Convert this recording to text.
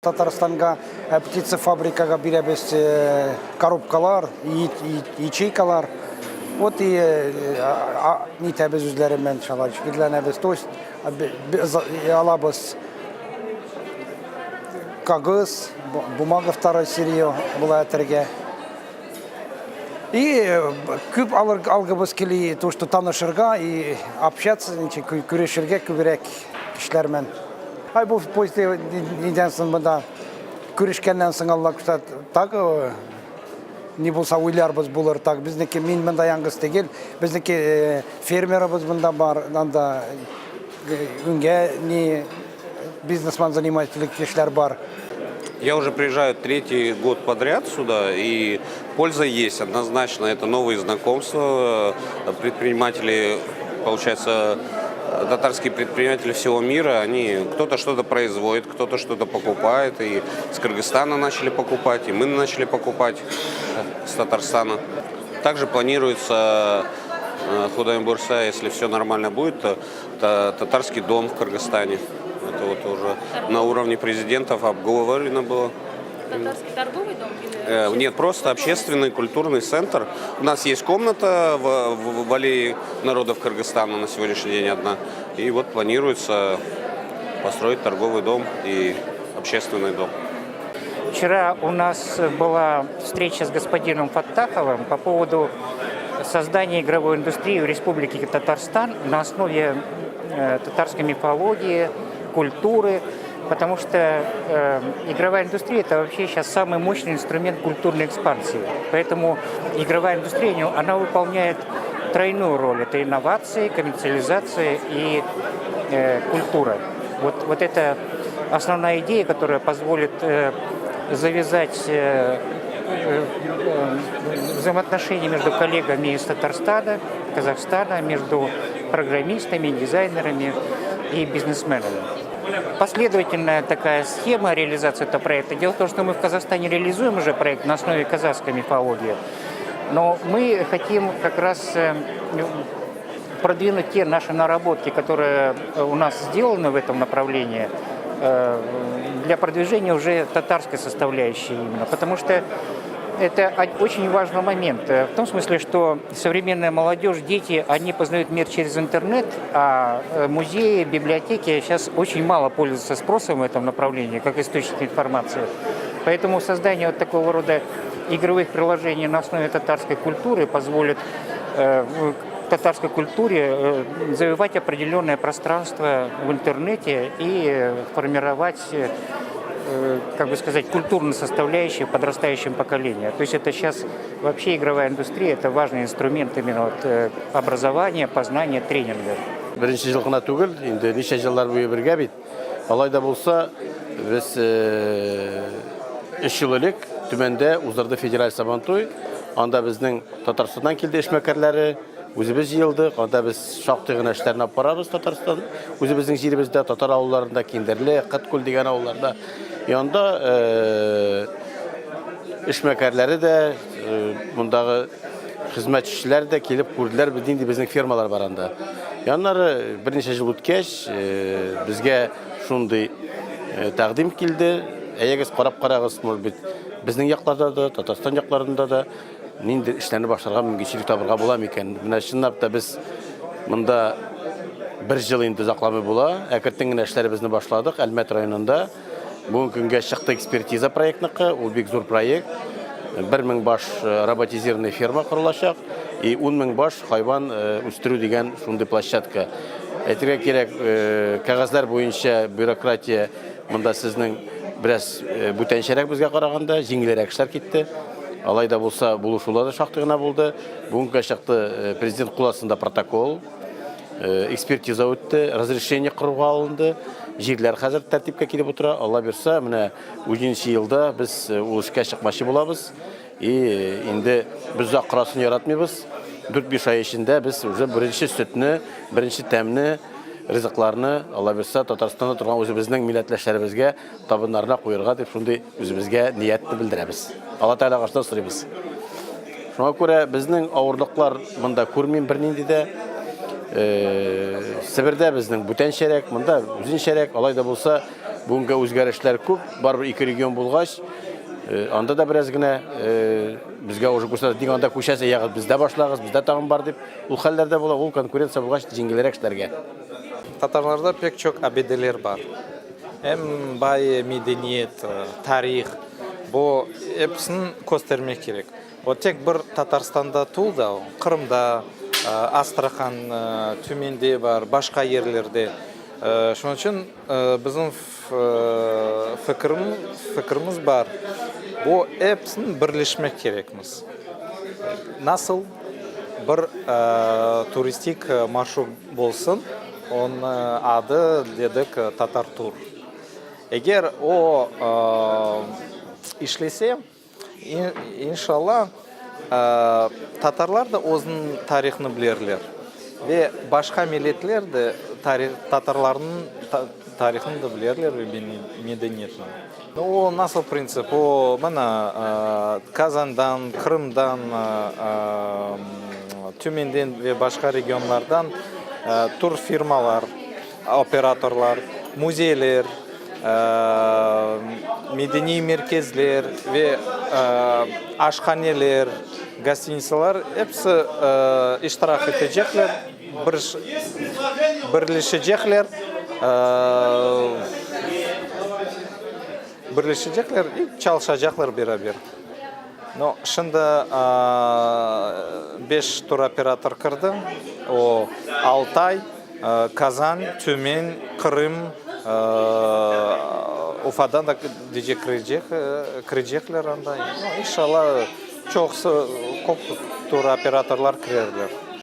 Татарстанга, птицефабрикага бирәбез коробкалар, ячейкалар. Вот и нитәбез үзләре белән шалай шөгыльләнәбез. То есть алабыз кагыз, бумага второй сырье була әтергә. И күп алыр алгыбыз кили, то что танышырга и общаться, ничек күрешергә күбрәк кешеләр белән. Ай бу поезд нидән соң монда күрешкәннән соң Алла кушса тагы ни булса уйларбыз булыр так безнеке мин монда яңгыз түгел безнеке фермерыбыз монда бар анда үнгә ни бизнесмен занимается кешеләр бар. Я уже приезжаю третий год подряд сюда, и польза есть однозначно. Это новые знакомства, предприниматели, получается, татарские предприниматели всего мира, они кто-то что-то производит, кто-то что-то покупает, и с Кыргызстана начали покупать, и мы начали покупать с Татарстана. Также планируется Ходай боюрса, если все нормально будет, то татарский дом в Кыргызстане. Это вот уже на уровне президентов обговорено было. Татарский торговый дом или Нет, просто общественный культурный центр. У нас есть комната в аллее народов Кыргызстана на сегодняшний день одна. И вот планируется построить торговый дом и общественный дом. Вчера у нас была встреча с господином Фаттаховым по поводу создания игровой индустрии в Республике Татарстан на основе татарской мифологии, культуры, потому что игровая индустрия – это вообще сейчас самый мощный инструмент культурной экспансии. Поэтому игровая индустрия, она выполняет тройную роль. Это инновации, коммерциализация и культура. Вот это основная идея, которая позволит завязать взаимоотношения между коллегами из Татарстана, Казахстана, между программистами, дизайнерами и бизнесменами. Последовательная такая схема реализации этого проекта. Дело в том, что мы в Казахстане реализуем уже проект на основе казахской мифологии, но мы хотим как раз продвинуть те наши наработки, которые у нас сделаны в этом направлении, для продвижения уже татарской составляющей именно. Потому что это очень важный момент. В том смысле, что современная молодежь, дети, они познают мир через интернет, а музеи, библиотеки сейчас очень мало пользуются спросом в этом направлении, как источник информации. Поэтому создание вот такого рода игровых приложений на основе татарской культуры позволит татарской культуре завоевать определенное пространство в интернете и формировать, как бы сказать, культурную составляющую подрастающем поколении. То есть это сейчас вообще игровая индустрия, это важный инструмент именно вот образования, познания, тренинга. Беренче ел гына түгел, инде ничә еллар буе бергә бит. Алай да булса, без 3 ел элек Төмәндә уздырды федераль Сабантуй. Анда безнең Татарстаннан килде эшмәкәрләре, үзебез җыелдык. Анда без шактый гына эшләрне алып барабыз Татарстан, үзебезнең җиребездә, татар авылларында, Киндерле, Кыткүл дигән авылларда. И анда эшмәкәрләре дә, мондагы хезмәтчеләр дә килеп күрделәр, без нинди безнең фермалар бар анда. И аннары берничә ел үткәч, безгә шундый тәкъдим килде. Әйдәгез, карап карагыз, может быть, безнең якларда да, Татарстан якларында да нинди эшләрне башларга мөмкинчелек табырга була микән? Менә чынлап та без монда бер ел инде озакламый була. Әкертен генә эшләребезне башладык Әлмәт районында. Бүгенге көнгә чыкты экспертиза проектныкы, ул бик зур проект. 1000 баш роботизированный ферма корылачак и 10 000 баш хайван үстерү дигән шундый площадка. Әйтергә кирәк, кәгазьләр буенча бюрократия монда сезнең бераз бүтәнчәрәк безгә караганда, җиңелрәк эшләр китте. Алай да булса, булышулар да шактый гына булды. Бүгенге чыкты президент кул астында протокол, экспертиза үтте, разрешение кылуга алынды. Җирләр хәзер тәртипкә килеп утыра. Алла бирса, менә 10 елда без ул эшкә чыкмакчы булабыз. И инде без озак корасын яратмыйбыз. 4-5 ай эчендә без уже беренче сөтне, беренче тәмне ризыкларны, Алла бирса, Татарстанда торган үзебезнең милләтләшләребезгә табыннарына куярга дип шундый үзебезгә ниятне белдерәбез. Алла Тәгалә каршында сорыйбыз. Шуңа күрә безнең авырлыклар монда күрмим бернинди дә. Себердә безнең бүтәнчәрәк, монда үзенчәрәк, алай да булса, Бүгенгә үзгәрешләр күп, барыбер ике регион булгач, анда да бераз генә безгә уже күрсәтә, ник анда күчәсез, ягыз бездә башлагыз, бездә тагын бар дип. Ул хәлләр дә була, ул конкуренция булгач җиңелрәк эшләргә. Татарларда пек çoq abideler bar. Em bay medeniyet, tarih, bu episini köstermek kerek. O tek bir Tatarstanda tuvul da, o Qırımda, Astrahan, Tümende bar, başqa yerlerde. Şunıñ içün bizim fikrimiz bar, bu episini birleşmek kerekmiz. Nasıl bir turistik marşrut bolsun, onıñ adı, dedik, Tatar-tur. Eger o işlese, İnşalla, tatarlar da özüniñ tarihını bilerler ve başqa milletler de tatarlarnıñ tarihını da bilerler ve medeniyetini. O nasıl printsip? O, mana, Kazandan, Qırımdan, Tümenden ve başqa regionlardan turfirmalar, operatorlar, müzeyler, medeniy merkezler ve aşhaneler, gostinitsalar episi iştirak etecekler, birleşecekler, birleşecekler i çalışacaqlar beraber. No, şimdi beş turoperator kirdi, o, Altay, Kazan, Tümen, Qırım, Ufadan da dece kirecek, kirecekler anda. No, inşallah, çoqusı, köp turoperatorlar kirerler.